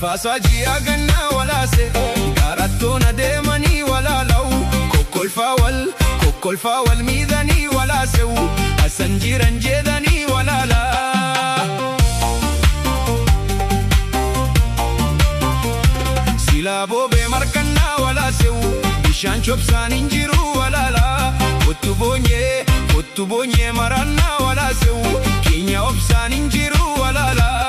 Arfaasaa ji'a gannaa walaase gaarattoon adeemanii walaalawu kokkolfaa wal kokkolfaa wal miidhanii walaasewu asan jiran jedhanii walaalaa. Silaa boobee markannaa walaasewu bishaan chobsaan hin jiru walaalaa kottu boonyee marannaa walaasewu keenya obsaan hin jiru walaalaa.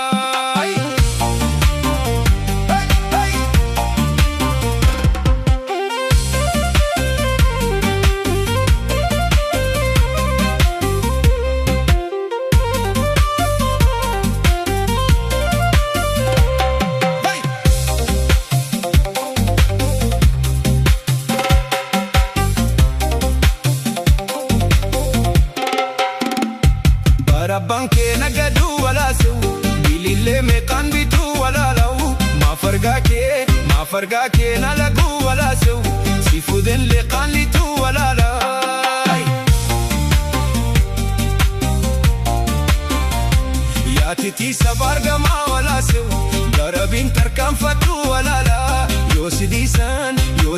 Barabbaan kee nagaduu walaasewu bilillee meeqaan bituu walaalawu maaf argaa kee na laguu walaasewu si fuudhen leeqaan lituu walaalaa. Yaatitiisa baargamaa walaasewu darabiin tarkaanfadhu walaalaa yoo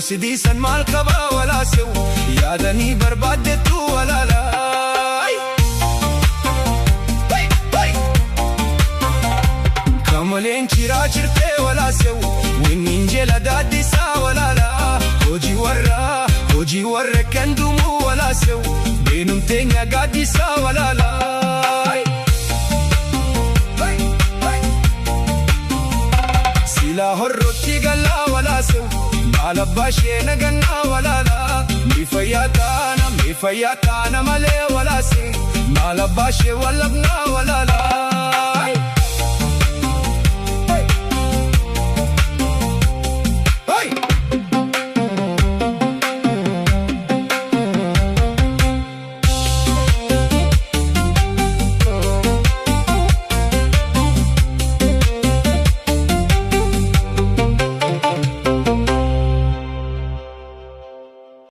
si dhiisan maal qabaa walaasewu yaadanii barbaaddetu walaalaa. Kamaleen ciraa cirtee walaasewu winniin jela daaddisaa walaalaa hojii warra kan dhumuu walaasewu beenumteenya gaaddisaa walaalaa. Silaa horrootti galaa walaasewu baala baashee nagannaa walaalaa miifayyaa taana malee walaase baala baashee walabnaa walaalaa.